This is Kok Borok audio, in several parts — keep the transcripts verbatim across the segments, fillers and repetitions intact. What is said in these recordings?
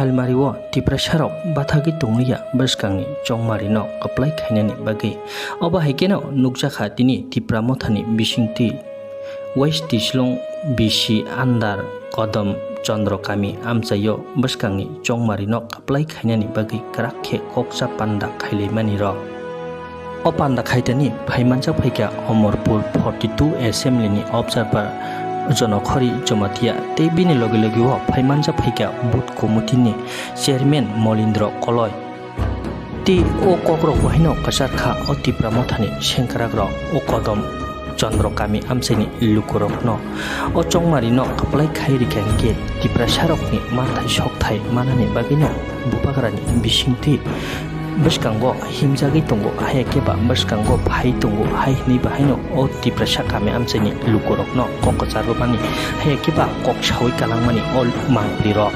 Almari o Tiprasarok bathagwi tongwi ya bwskangni chongmarino kwplai khainani bagwi. Obo hai kheno nukjakha tini Tipra Mothani bisingtwi West Tislong B C under Kodom Chandra Kami amchaio bwskangni chongmarino kwplai khainani bagwi kwrak khe koksa panda khailaimani rok. O panda khaitani phaimanjak phaikha Omorpur forty two assembly ni observer Jonokhori Jomatia tei bini loge loge o phaimanjak phaikha booth committee ni chairman Molindro Koloi. Tei o kokrok bahaino kwchar kha o Tipra Mothani sengkrakrok o Kodom Chandra Kami amchaini lukurokno. O chongmarino kwplai khai rikha hinkhe Tiprasarokni manthai sokthai manani bagwino bubagrani bisingtwi bwskango himjagwi tongo, haiya khe ba bwskango phai tongo, hai hwnwi bahaino o Tiprasa kami amchaini lukurokno kok kwchar rwmani, haiya khe ba kok saui kalangmani o mangpilirok.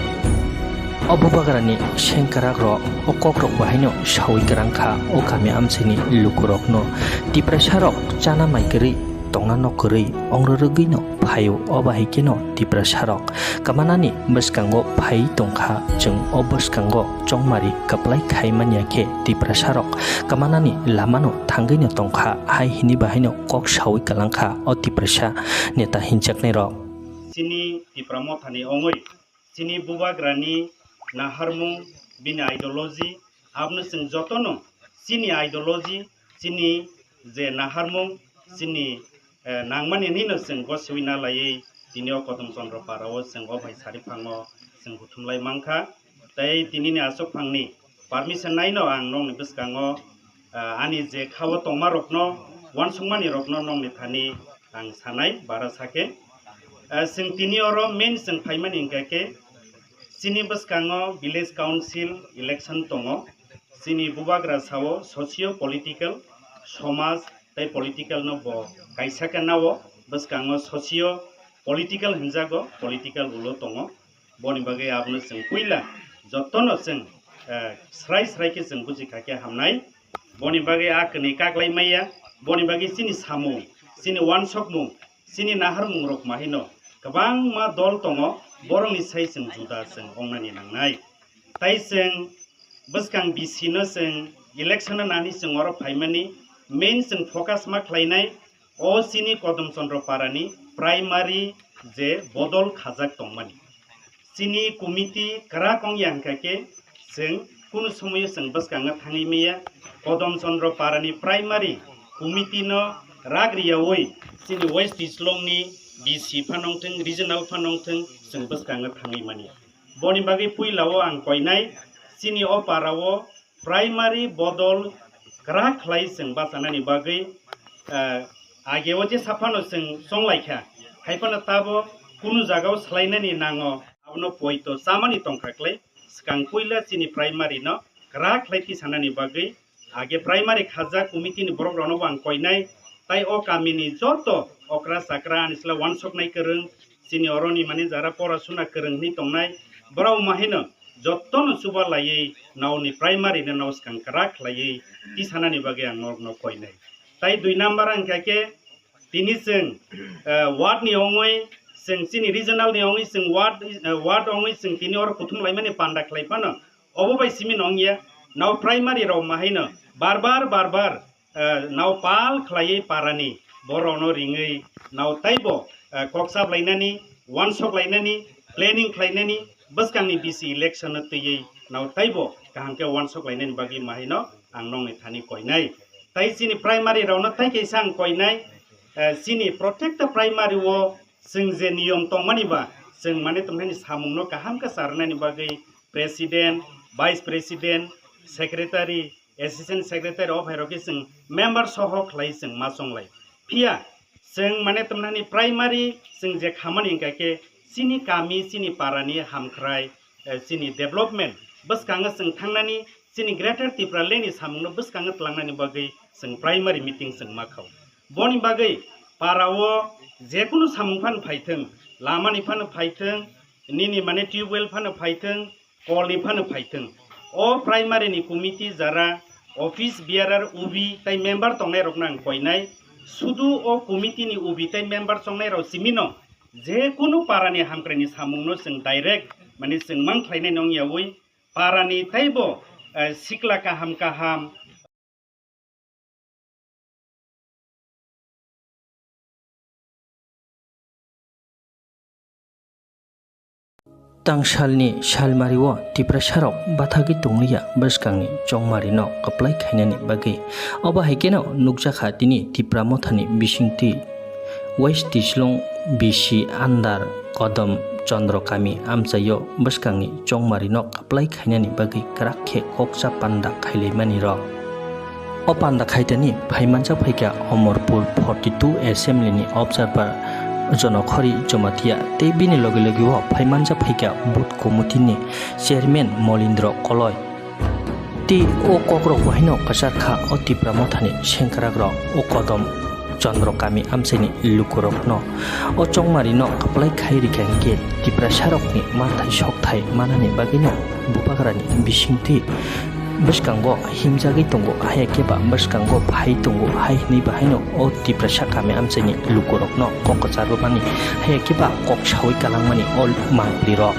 O bubagrani sengkrakrok o kokrok bahaino saui kwrang kha o kami amchaini lukurokno. Tiprasarok chana mai kwrwi tongna nok kwrwi ongro rwgwino phaio, obo hai kheno Tiprasarok kwmanani bwskango phai tongkha. Chwng o bwskango chongmari kwplai khai manya khe Tiprasarok kwmanani lamano thangwino tongkha, hai hwnwi bahaino kok saui kwlangkha o Tiprasa neta hinjaknairok. Chini Tipra Mothani ongwi chini bubagrani naharmung, bini ideology, abono chwng jotono chini ideology, chini je naharmung, chini, eh, nangmani hinino chwng gosiwi na laiwi tini o Kodom Chandra Para o chwng o bai sari phango chwng buthumlai mankha. Tei tinini aswk phangni permission naino ang nokni bwskango, ah, ani je kha-o tongmarokno, uansukmanirokno nokni thani ang sanai bara sakhe. Ah, chwng tini oro main chwng phaimani hwnkha khe, chini bwskango village council election tongo. Chini bubagra sao socio political, somaj tei political no bo kaisa khe nao, bwskango socio political hinjago, political ulo tongo. Boni bagwi abono chwng puila jotono chwng, eh, srai srai khe chwng buji kha khe hamnai. Boni bagwi a kwnwi kaklai maya, boni bagwi chini samung, chini uansukmung, chini naharmung rok mahino kwbangma dol tongo, borokni sai chwng juda chwng ongnani nangnai. Tai chwng bwskang B C no chwng election no nani chwng oro phaimani main chwng focus ma khlainai o chini Kodom Chandra Para ni primary je bodol khajak tongmani. Chini committee kwrak ongya hwnkha khe chwng kunu somoyo chwng bwskango thangwi maya. Kodom Chandra Para ni primary committee no rak riyaui chini West Tislong ni B C phano wngthwng, regional phano wngthwng, chwng bwskango thangwi mani. Boni bagwi puila o ang koinai chini o para o primary bodol kwrak khlai chwng bachanani bagwi, eh, age o jesa phano chwng chonglaikha, hai phano tabo kunu jaga o swlainani nango, abono poito chamani tongkha khlai. Swkang puila chini primary no kwrak khlai tisanani bagwi age primary khajak committee ni borok rokno bo ang koinai, tai o kami ni joto okra chakra ani chwla uansuknai kwrwng, chini oroni mane jara pora suna kwrwng hinwi tongnai, borok mahino jotono chuba laiwi naoni primary no nao swkang kwrak khlaiwi tisanani bagwi ang norokno koinai. Tai dui number ang kha khe tini chwng, eh, ward ni ongwi chwng chini regional ni ongwi chwng ward, eh, ward ongwi chwng tini oro kuthum laimani panda khlai phano obo bai simi nongya nao primary rok mahaino bar bar bar bar eh, nao pal khlaiwi parani borokno ringwi nao taibo, eh, kok chaplainani, uansuk lainani, planning khlainani, bwskangni B C election no twiwi nao taibo kaham khe uansuk lainani bagwi mahaino ang nokni thani koinai. Tai chini primary rokno tai kaisa ang koinai, eh, chini protecta primary o chwng je niyom tongmani ba chwng mane tongmani samungno kaham khe charwnani bagwi president, vice president, secretary, assistant secretary o phairok khe chwng member soho khlai chwng ma chonglai. Phiya chwng mane tongmani primary chwng je khamani hwnkha khe chini kami, chini parani hamkhrai, eh, chini development bwskango chwng thangnani, chini Greater Tipraland ni samungno bwskango twlangnani bagwi chwng primary meeting chwng ma khao. Boni bagwi para o jekunu samung phano phaithwng, lamani phano phaithwng, nini mane tubewell phano phaithwng, kolni phano phaithwng. O primary ni committee jara office bearer, O B tai member tongnai rokno ang koinai. Sudu o committee ni O B tai member chongnai rok simino jekunu para ni hamkrai ni samung no chwng direct mane chwng mang khlainai nong yaui parani teibo, eh, sikla kaham kaham. Tangsalni salmario Tiprasarok bathagwi tongliya bwskangni chongmarino kwplai khainani bagwi. Obo hai kheno nukjakha tini Tipra Mothani bisingtwi West Tislong B C under Kodom Chandra Kami amchaio bwskangni chongmarino kwplai khainani bagwi kwrak khe koksa panda khailaimanirok. O panda khaitani phaimanjak phaikha Omorpur forty two Assembly ni Observer Jonokhori Jomatia tei bini loge loge o phaimanjak phaikha Booth Committee ni Chairman Molindro Koloi. Tei o kokrok bo haino kwchar kha o Tipra Mothani sengkrakrok o Kodom Chandra Kami amchaini lukurokno o chongmarino kwplai khai rikha hinkhe Tiprasarokni manthai sokthai manani bagwino bubagrani bisingtwi bwskango himjagwi tongo, haiya khe ba bwskango phai tongo, hai hwnwi bahaino o Tiprasa kami amchaini lukurokno kok kwchar rwmani, haiya khe ba kok saui kalangmani o mangpilirok.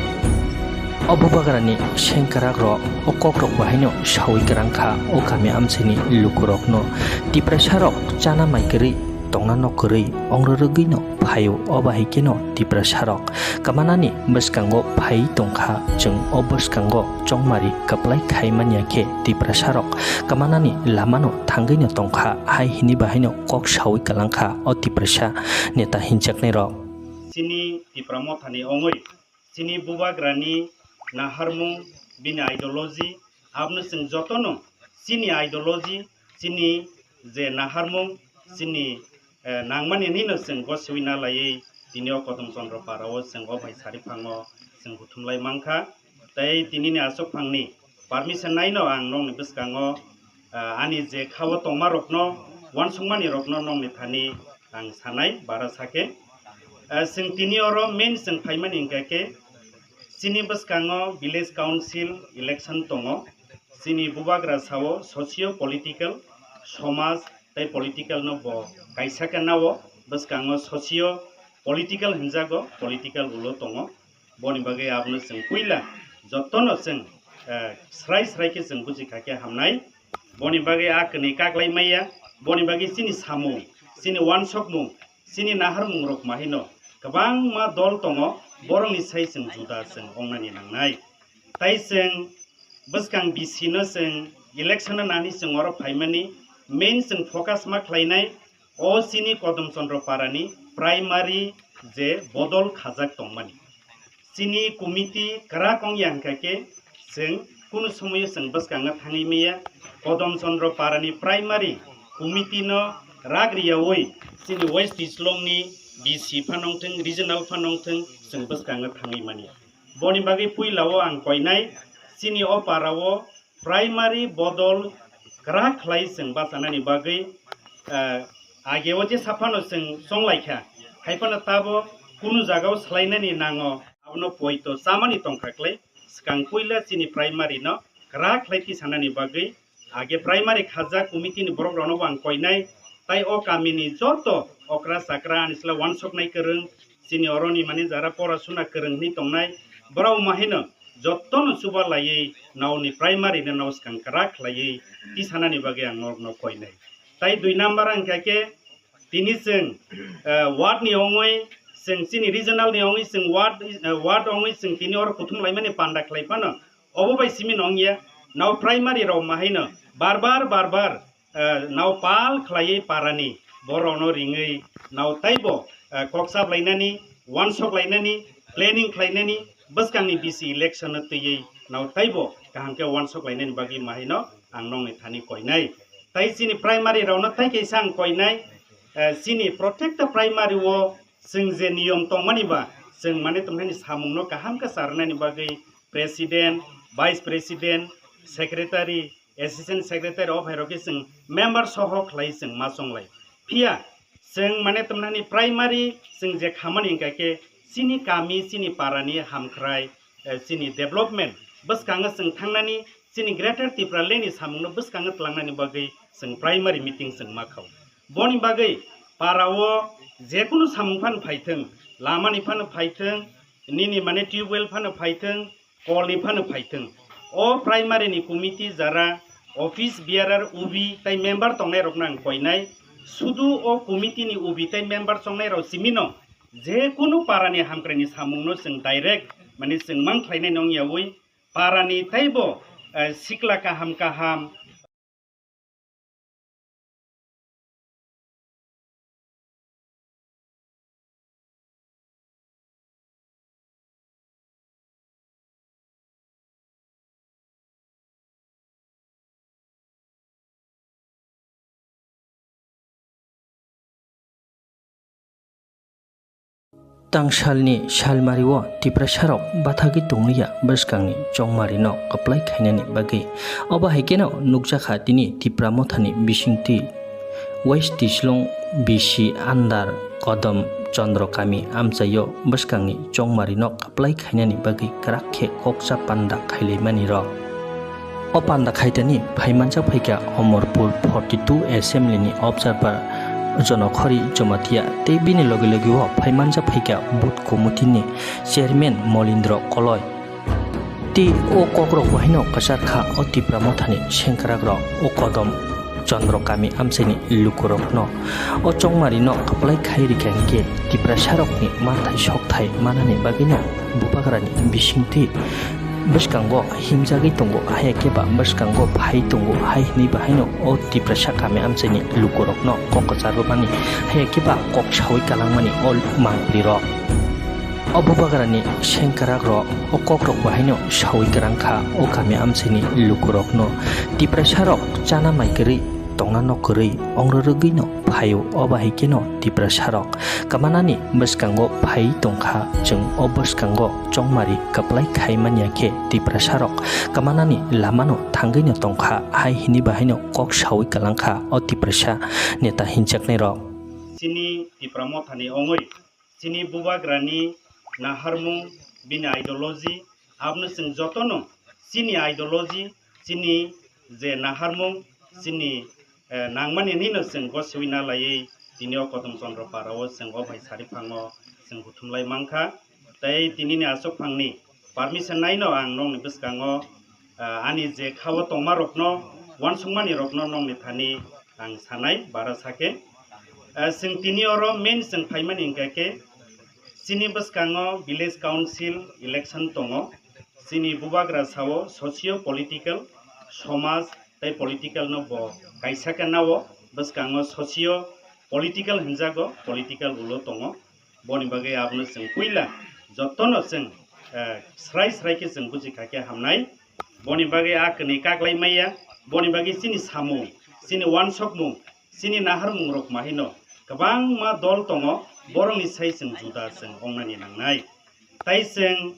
O bubagrani sengkrakrok o kokrok bahaino saui kwrang kha o kami amchaini lukurokno. Tiprasarok chana mai kwrwi tongna nok kwrwi ongrwrwgwino phaio, o bahai kheno Tiprasarok kwmanani bwskango phai tongkha, chwng o bwskango chongmari kwplai khai manya khe Tiprasarok kwmanani lamano thangwino tongkha, hai hwnwi bahaino kok saui kwlangkha o Tiprasa neta hinjaknairok. Chini Tipra Mothani ongwi chini bubagrani naharmung, bini ideology, abono chwng jotono chini ideology, chini je naharmung, chini, eh, nangmani hinwi no chwng gosiwi na laiwi tini o Kodom Chandra Para o chwng o bai sari phango chwng buthum lai mankha. Tei tini ni aswk phangni permission naino ang nokni bwskango, ah, ani je kha o tongma rokno, uansukmani rokno nokni thani ang sanai bara sakhe. Ah, chwng tini oro main chwng phaimani hwnkha khe chini bwskango village council election tongo. Chini bubagra sao socio political, somaj tei political no bo kaisa khe nao, bwskango socio political hinjago, political ulo tongo. Boni bagwi abono chwng puila jotono chwng, eh, srai srai khe chwng buji kha khe hamnai. Boni bagwi a kwnwi kaklai maya, boni bagwi chini samung, chini uansukmung, chini naharmung rok ma hino kwbangma dol tongo, borokni sai chwng juda chwng ongnani nangnai. Tai chwng bwskang B C no chwng election no nani chwng oro phaimani main chwng focus ma khlainai o chini Kodom Chandra Para ni primary je bodol khajak tongmani. Chini committee kwrak wng ya hwnkha khe chwng kunu somoyo chwng bwskango thangwi maya. Kodom Chandra Para ni primary committee no rak riyaui chini West Tislong ni B C phano wngthwng, regional phano wngthwng, chwng bwskango thangwi mani. Boni bagwi puila o ang koinai chini o para o primary bodol kwrak khlai chwng bachanani bagwi, eh, age o jesa phano chwng chonglaikha, hai phano tabo kunu jaga o swlainani nango, abono poito chamani tongkha khlai. Swkang puila chini primary no kwrak khlai tisanani bagwi age primary khajak committee ni borok rokno bo ang koinai, tai o kami ni joto okra chakra ani sla uansuknai kwrwng, chini oroni mane jara pora suna kwrwng hwnwi tongnai, borok ma haino jotono chuba laiwi naoni primary no nao swkang kwrak khlaiwi tisanani bagwi ang norokno koinai. Tai dui number ang kha khe tini chwng, eh, ward ni ongwi chwng chini regional ni ongwi chwng ward, eh, ward ongwi chwng tini oro kuthum laimani panda khlai phano obo bai simi nongya nao primary rok ma haino bar bar bar bar eh, nao pal khlaiwi parani borokno ringwi nao taibo, eh, kok chap lainani, uansuk lainani, planning khlainani, bwskangni B C election no twiwi nao taibo kaham khe uansuk lainani bagwi ma haino ang nokni thani koinai. Tai chini primary rokno tai kaisa ang koinai, eh, chini protecta primary o chwng je niyom tongmani ba chwng mane tongmani samungno kaham khe charwnani bagwi president, vice president, secretary, assistant secretary o phairok khe chwng member soho khlai chwng ma chonglai. Phiya chwng mane tongmani primary chwng je khamani hwnkha khe chini kami, chini parani hamkhrai, eh, chini development bwskango chwng thangnani, chini Greater Tipraland ni samungno bwskango tlangnani bagwi chwng primary meeting chwng ma khao. Boni bagwi para o jekunu samung phano phaithwng, lamani phano phaithwng, nini mane tubewell phano phaithwng, kolni phano phaithwng. O primary ni committee jara office bearer, ubi tei member tongnairokno ang koinai. Sudu o committee ni ubi tei member chongnairok simino je kunu parani hamkraini samungno chwng direct, mane chwng mang khlainai nong yaui parani teibo, eh, sikla kaham kaham, Tangsalni salmario Tiprasarok bathagwi tonglia bwskangni chongmarino kwplai khainani bagwi. Obo hai kheno nukjakha tini Tipra Mothani bisingtwi West Tislong B C under Kodom Chandra Kami amchaio bwskangni chongmarino kwplai khainani bagwi kwrak khe koksa panda khailaimanirok. O panda khaitani phaimanjak phaikha Omorpur forty two Assembly ni Observer Jonokhori Jomatia tei bini logi logi o phaimanjak phaikha Booth Committee ni Chairman Molindro Koloi. Tei o kokrok bo haino kwchar kha o Tipra Mothani sengkrakrok o Kodom Chandra Kami amchaini lukurokno. O chongmarino kwplai khai rikha hinkhe Tiprasarokni manthai sokthai manani bagwino bubagrani bisingtwi bwskango himjagwi tongo, haiya khe ba bwskango phai tongo, hai hwnwi bahaino o Tiprasa kami amchaini lukurokno kok kwchar rwmani, haiya khe ba kok saui kalangmani o mangpilirok. O bubagrani sengkrakrok o kokrok bahaino saui kwrang kha o kami amchaini lukurokno. Tiprasarok chana mai kwrwi, tongna nok kwrwi, ongrwrwgwino phaio, o bahai kheno Tiprasarok kwmanani bwskango phai tongkha. Chwng o bwskango chongmari kwplai khai manya khe Tiprasarok kwmanani lamano thangwino tongkha, hai hwnwi bahaino kok saui kwlangkha o Tiprasa neta hinjaknairok. Chini Tipra Mothani ongwi chini bubagrani naharmung, bini ideology, abono chwng jotono chini ideology, chini je naharmung, chini, eh, nangmani hinwi no chwng gosiwi na laiwi tini o Kodom Chandra Para o chwng o bai sari phango chwng buthum lai mankha. Tei tini ni aswk phangni permission naino ang nokni bwskango, ah, ani je khao tongma rokno, uansukmani rokno nokni thani ang sanai bara sake. Ah, chwng tini oro main chwng phaimani hwnkha khe chini bwskango village council election tongo. Chini bubagra sao socio political, somaj tei political no bo kaisa khe nao, bwskango socio political hinjago, political ulo tongo. Boni bagwi abono chwng puila jotono chwng, eh, srai srai khe chwng buji kha khe hamnai. Boni bagwi a kwnwi kaklai maya, boni bagwi chini samung, chini uansukmung, chini naharmung rok mahino kwbangma dol tongo, borokni sai chwng juda chwng ongnani nangnai. Tai chwng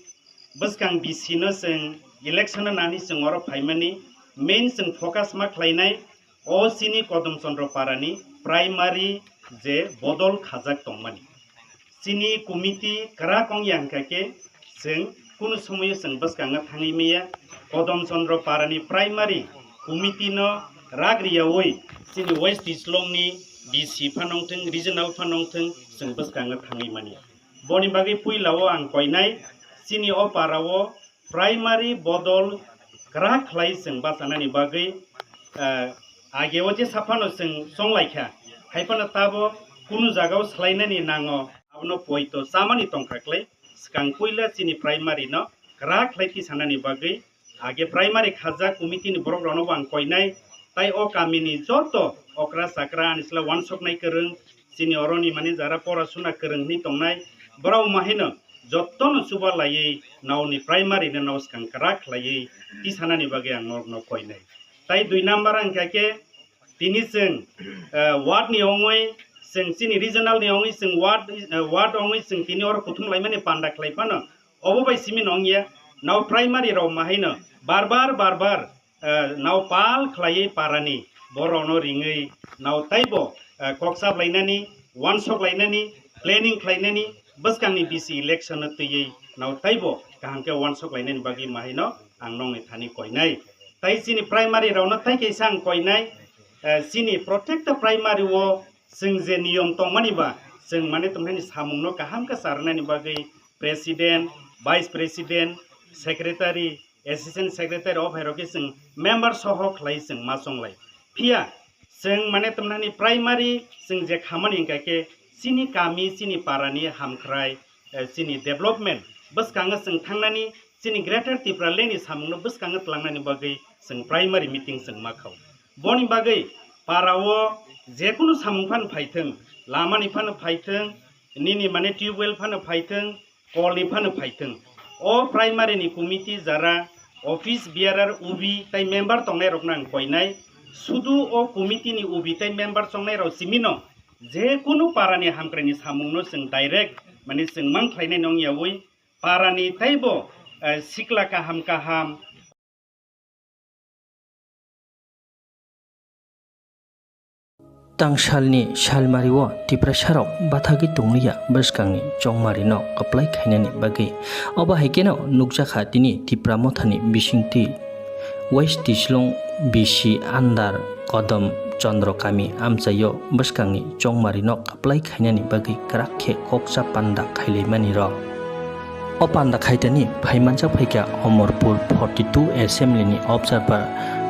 bwskang B C no chwng election no nani chwng oro phaimani, main chwng focus ma khlainai o chini Kodom Chandra Para ni primary je bodol khajak tongmani. Chini committee kwrak wng ya hwnkha khe chwng kunu somoyo chwng bwskango thangwi maya. Kodom Chandra Para ni primary committee no rak riyaui chini West Tislong ni B C phano wngthwng, regional phano wngthwng, chwng bwskango thangwi mani. Boni bagwi puila o ang koinai chini o para o primary bodol kwrak khlai chwng bachanani bagwi, eh, age o je saphano chwng chonglaikha, hai phano tabo kunu jaga o swlainani nango, abono poito chamani tongkha klai. Swkang puila chini primary no kwrak khlai tisanani bagwi age primary khajak committee ni borok rokno bo ang koinai, tai o kami ni joto okra chakra ani chwla uansuknai kwrwng, chini oroni mane jara pora suna kwrwng hinwi tongnai, borok mahino jotono chuba laiwi naoni primary no nao swkang kwrak khlaiwi tisanani bagwi ang norokno koinai. Tai dui number wngkha khe tini chwng, eh, ward ni ongwi chwng chini regional ni ongwi chwng ward, eh, ward ongwi chwng tini oro kuthum laimani panda khlai phano obo bai simi nongya nao primary rok mahaino bar bar bar bar eh, nao pal khlaiwi parani borokno ringwi nao taibo, eh, kok chaplainani, uansuk lainani, planning khlainani, bwskangni B C election no twiwi nao taibo kaham khe uansuk lainani bagwi mahaino ang nokni thani koinai. Tai chini primary rokno tai kaisa ang koinai, eh, chini protekta primary o chwng je niyom tongmani ba, chwng mane tongmani samungno kaham khe charwnani bagwi president, vice president, secretary, assistant secretary o phairok khe chwng member soho khlai chwng ma chonglai. Phiya chwng mane tamnani primary chwng je khamani hwnkha khe chini kami, chini parani hamkrai, eh, chini development bwskango chwng thangnani, chini Greater Tipraland ni samungno bwskango tlangnani bagwi chwng primary meeting chwng ma khao. Boni bagwi parao jekunu samung phano phaithwng, lamani phano phaithwng, nini mane tubewell phano phaithwng, kolni phano phaithwng. O primary ni committee jara office bearer, ubi tei member tongnairokno ang koinai. Sudu o committee ni ubi tei member chongnairok simino jekunu parani hamkraini samungno chwng direct, mane chwng mang khlainai nong yaui parani teibo, eh, sikla kaham kaham, Tangsalni salmario Tiprasarok bathagwi tongliya bwskangni chongmarino kwplai khainani bagwi. Obo hai kheno nukjakha tini Tipra Mothani bisingtwi West Tislong B C under Kodom Chandra Kami amchaio bwskangni chongmarino kwplai khainani bagwi kwrak khe koksa panda khailaimanirok. O panda khaitani phaimanjak phaikha Omorpur forty two Assembly ni Observer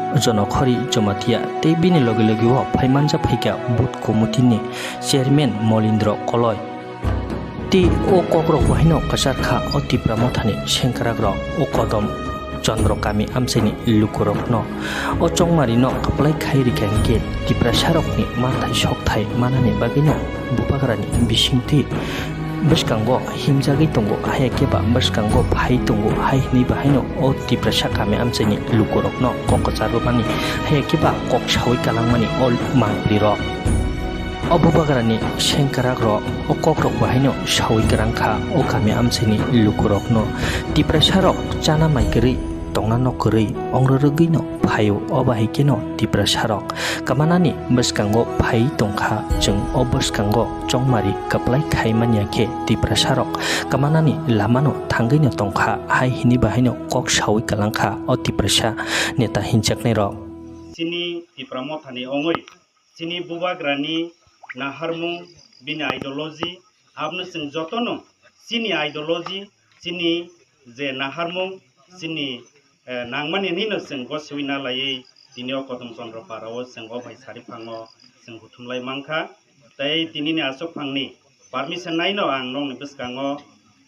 Jonokhori Jomatia tei bini loge loge o phaimanjak phaikha Booth Committee ni Chairman Molindro Koloi. Tei o kokrok bo haino kwchar kha o Tipra Mothani sengkrakrok o Kodom Chandra Kami amchaini lukurokno o chongmarino kwplai khai rikha hinkhe Tiprasarokni manthai sokthai manani bagwino bubagrani bisingtwi bwskango himjagwi tongo, haiya khe ba bwskango phai tongo, hai hwnwi bahaino o Tiprasa kami amchaini lukurokno kok kwchar rwmani, haiya khe ba kok saui kalangmani o mangpilirok. O bubagrani sengkrakrok o kokrok bahaino saui kwrang kha o kami amchaini lukurokno. Tiprasarok chana mai kwrwi tongna nok kwrwi ongrwrwgwino phaio, o bahai kheno Tiprasarok kwmanani bwskango phai tongkha. Chwng o bwskango chongmari kwplai khai manya khe Tiprasarok kwmanani lamano thangwino tongkha, hai hwnwi bahaino kok saui kalangkha o Tiprasa neta hinjaknairok. Chini Tipra Mothani ongwi chini bubagrani naharmung, bini ideology, abono chwng jotono chini ideology, chini je naharmung, chini, eh, nangmani hinwi no chwng gosiwi na laiwi tini o Kodom Chandra Para o chwng o bai sari phango chwng huthumlai mankha. Tei tinini aswk phangni permission naino ang nokni bwskango,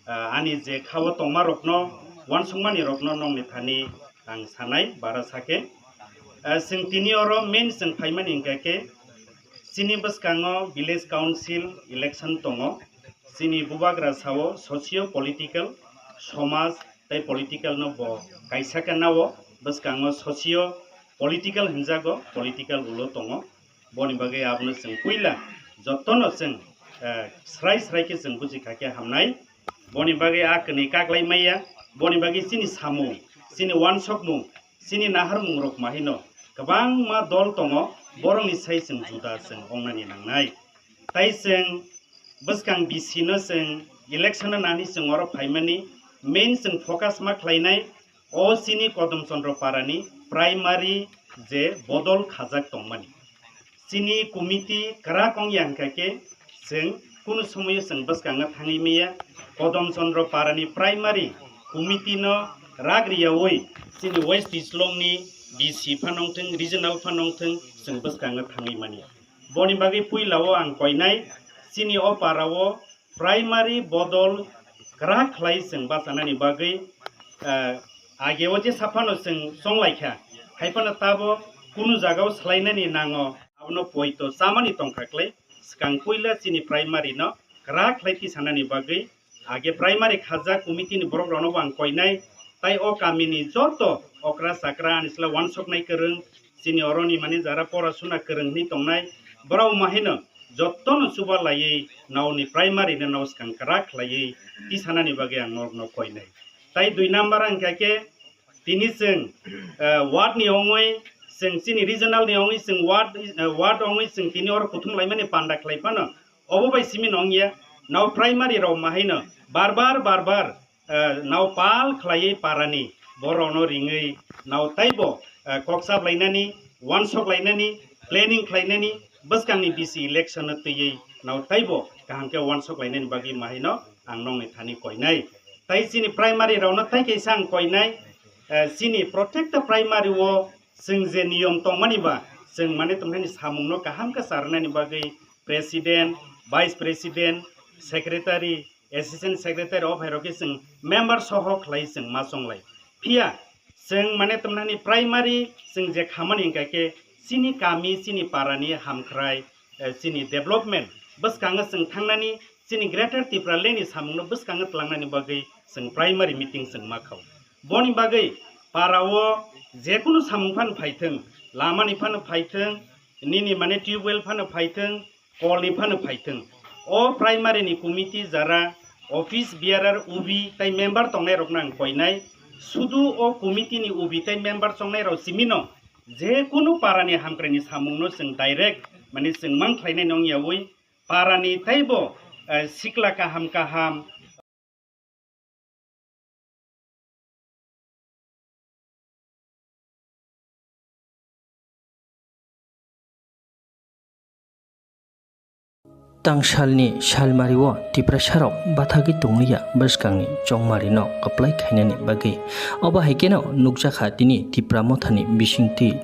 ah, ani je khao tongmarokno, uansukmanirokno nokni thani ang sanai bara sakhe. Ah, chwng tini oro main chwng phaimani hwnkha khe chini bwskango village council election tongo. Chini bubagra sao socio political, somaj tei political no bo kaisa khe nao, bwskango socio political hinjago, political ulo tongo. Boni bagwi abono chwng puila jotono chwng, eh, srai srai khe chwng buji kha khe hamnai. Boni bagwi a kwnwi kaklai maya, boni bagwi chini samung, chini uansukmung, chini naharmungrok ma hino kwbangma dol tongo, borokni sai chwng juda chwng ongnani nangnai. Tai chwng bwskang B C no chwng election no nani chwng oro phaimani main chwng focus ma khlainai o chini Kodom Chandra Para ni primary je bodol khajak tongmani. Chini committee kwrak wng ya hwnkha khe chwng kunu somoyo chwng bwskango thangwi maya. Kodom Chandra Para ni primary committee no rak riyaui chini West Tislong ni B C phano wngthwng, regional phano wngthwng, chwng bwskango thangwi mani. Boni bagwi puila o ang koinai chini o para o primary bodol kwrak khlai chwng bachanani bagwi, eh, age o jesa phano chwng chonglaikha, hai phano tabo kunu jaga o swlainani nango, abono poito chamani tongkha khlai. Swkang puila chini primary no kwrak khlai tisanani bagwi age primary khajak committee ni borok rokno bo ang koinai, tai o kami ni joto okra chakra ani chwla uansuknai kwrwng, chini oroni mane jara pora suna kwrwng hinwi tongnai, borok ma haino jotono chuba laiwi nokni primary no nokskang kwrak khlaiwi tisanani bagwi ang norokno koinai. Tai dui number wngkha khe tini chwng, eh, ward ni ongwi chwng chini regional ni ongwi chwng ward, eh, ward ongwi chwng tini oro kuthum laimani panda khlai phano obo bai simi nongya. Nao primary rok ma haino bar bar bar bar, eh, nao pal khlaiwi parani borokno ringwi nao taibo, eh, kok chaplainani, uansuk lainani, planning khlainani, bwskangni B C election no twiwi nao taibo kaham khe uansuk lainani bagwi ma haino ang nokni thani koinai. Tai chini primary rokno tai kaisa ang koinai, eh, chini protecta primary o chwng je niyom tongmani ba, chwng mane tongmani samungno kaham khe charwnani bagwi president, vice president, secretary, assistant secretary o phairok khe chwng member soho khlai chwng ma chonglai. Phiya chwng mane tongmani primary chwng je khamani hwnkha khe chini kami, chini parani hamkrai, eh, chini development bwskango chwng thangnani, chini Greater Tipralandni samungno bwskango twlangnani bagwi chwng primary meeting chwng ma khao. Boni bagwi para o jekunu samung phano phaithwng, lamani phano phaithwng, nini mane tubewell phano phaithwng, kolni phano phaithwng. O primary ni committee jara office bearer, ubi tai member tongnai rokno ang koinai. Sudu o committee ni ubi tai member chongnai rok simino jekunu parani hamkraini samungno chwng direct mane chwng mang khlainai nong yaui parani taibo, eh, sikla kaham kaham. Tangsalni salmario Tiprasarok bathagwi tonglia bwskangni chongmarino kwplai khainani bagwi. Obo hai kheno nukjakha tini Tipra Mothani bisingtwi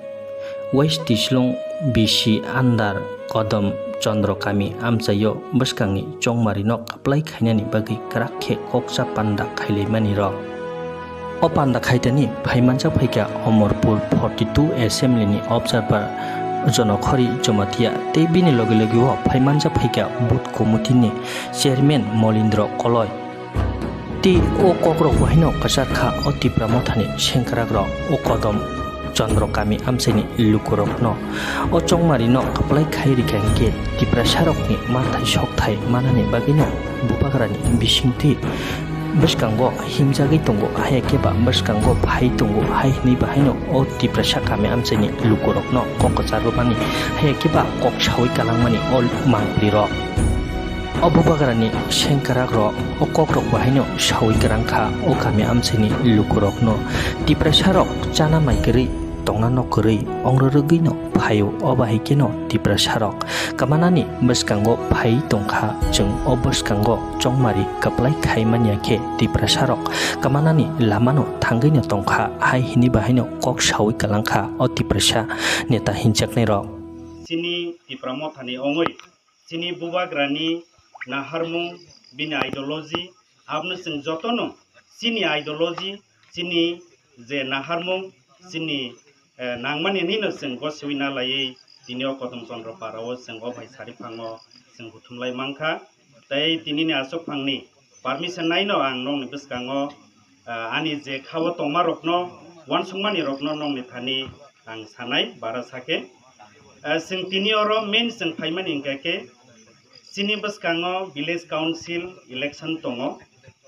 West Tislong B C under Kodom Chandra kami amchaio bwskangni chongmarino kwplai khainani bagwi kwrak khe kokcha panda khailaimani rok. O panda khaitani phaimanjak phaikha Omorpur forty two assembly ni observer Jonokhori Jamatia tei bini loge loge o phaimanjak phaikha booth committee ni chairman Molindro Koloi. Tei o kokrok bo haino kwchar kha o Tipra Mothani sengkrakrok o Kodom Chandra kami amchaini lukurokno. O chongmarino kwplai khai rikha hinkhe Tiprasarokni manthai sokthai manani bagwino bubagrani bisingtwi bwskango himjagwi tongo, haiya khe ba bwskango phai tongo hai hwnwi bahaino o Tiprasa kami amchaini lukurokno kok kwchar rwmani, haiya khe ba kok saui kalangmani o mangpilirok. O bubagrani sengkrakrok o kokrok bahaino saui kwrang kha o kami amchaini lukurokno. Tiprasarok chana mai kwrwi tongna nok kwrwi ongrwrwgwino phaio, o bahai kheno Tiprasarok kwmanani bwskango phai tongkha. Chwng o bwskango chongmari kwplai khai manya khe Tiprasarok kwmanani lamano thangwino tongkha hai hwnwi bahaino kok saui kwlangkha o Tiprasa neta hinjaknairok. Chini Tipra Mothani ongwi chini bubagrani naharmung, bini ideology, abono chwng jotono chini ideology, chini je naharmung, chini, eh, nangmani hinwi no chwng gosiwi na laiwi tini o Kodom Chandra para o chwng o bai sari phango chwng buthumlai mankha. Tei tinini aswk phangni permission naino ang nokni bwskango, ah, ani je khao tongma rokno, uansukmani rokno nokni thani ang sanai bara sake. Ah, chwng tini oro main chwng phaimani hwnkha khe chini bwskango village council election tongo.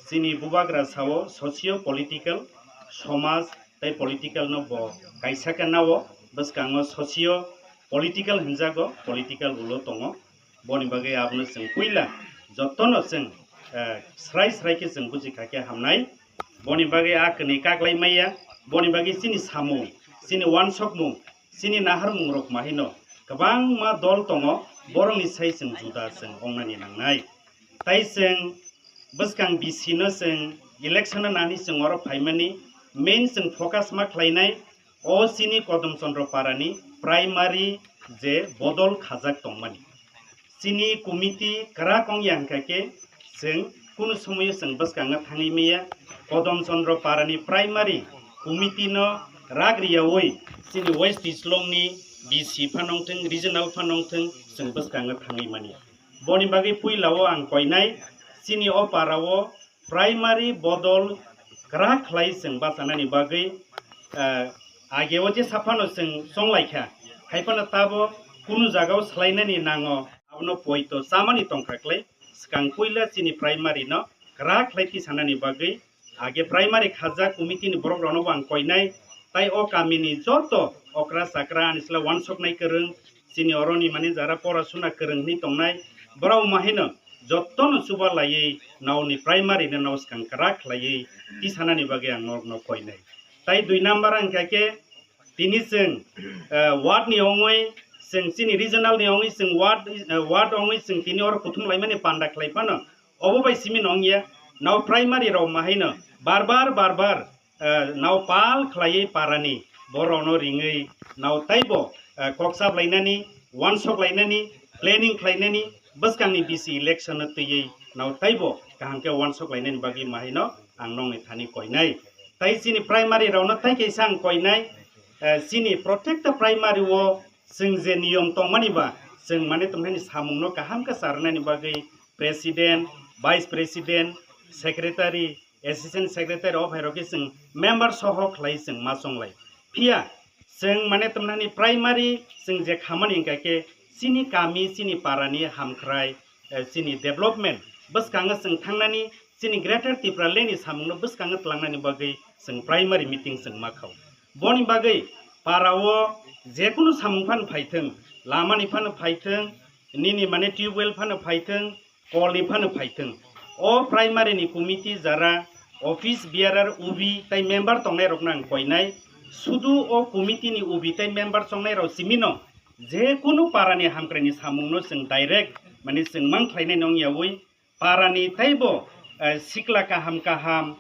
Chini bubagra sao socio political, somaj tei political no bo kaisa khe nao, bwskango socio political hinjago, political ulo tongo. Boni bagwi abono chwng puila jotono chwng, eh, srai srai khe chwng buji kha khe hamnai. Boni bagwi a kwnwi kaklai maya, boni bagwi chini samung, chini uansukmung, chini naharmung rok ma hino kwbangma dol tongo, borokni sai chwng juda chwng ongnani nangnai. Tai chwng bwskang B C no chwng election no nani chwng oro phaimani main chwng focus ma khlainai, o chini Kodom Chandra para ni primary je bodol khajak tongmani. Chini committee kwrak wng ya hwnkha khe chwng kunu somoyo chwng bwskango thangwi maya. Kodom Chandra para ni primary committee no rak riyaui chini West Tislong ni B C phano wngthwng, regional phano wngthwng, chwng bwskango thangwi manya. Boni bagwi puila o ang koinai chini o para o primary bodol kwrak khlai chwng bachanani bagwi, eh, age o je saphano chwng chonglaikha, haiphano tabo kunu jagao swlainani nango, abono poito chamani tongkha khlai. Swkang puila chini primary no kwrak khlai tisanani bagwi age primary khajak committee ni borok rokno bo ang koinai, tai o kami ni joto okra chakra ani chwla uansuknai kwrwng, chini oroni mane jara pora suna kwrwng hinwi tongnai, borok ma haino jotono chuba laiwi naoni primary no nao swkang kwrak khlaiwi tisanani bagwi ang norokno koinai. Tai dui number ang kha khe tini chwng, eh, ward ni ongwi chwng chini regional ni ongwi chwng ward, eh, ward ongwi chwng tini oro kuthum laimani panda khlai phano obo bai simi no wngya. Nao primary rao mahaino barbar barbar, eh, nao pal khlaiwi parani borokno ringwi nao taibo, eh, kok chaplainani, uansoklainani, planning khlainani, bwskangni bisi election no twiwi nao taibo kaham khe uansoklainani bagwi mahaino ang nokni thani koinai. Tai chini primary rao no tai kaisa ang koinai, eh, chini protecta primary o chwng je niyom tongmani ba, chwng mane tongmani samung no kaham khe charwnani bagwi president, vice president, secretary, assistant secretary o phairok khe chwng member soho khlai chwng ma chonglai. Phiya chwng mane tongmani primary chwng je khamani hwnkha khe chini kami, chini parani hamkhrai, eh, chini development bwskango chwng thangnani, chini Greater Tipraland ni samungno bwskango tlangnani bagwi chwng primary meeting chwng ma khao. Boni bagwi para o jekunu samung phano phaithwng, lamani phano phaithwng, nini mane tubewell phano phaithwng, kolni phano phaithwng. O primary ni committee jara office bearer, ubi tai member tongnai rokno ang koinai. Sudu o committee ni ubi tai member chongnai rok simino jekunu parani hamkrai ni samungno chwng direct mane chwng mang khlainai nong yawi parani taibo, eh, sikla kaham kaham,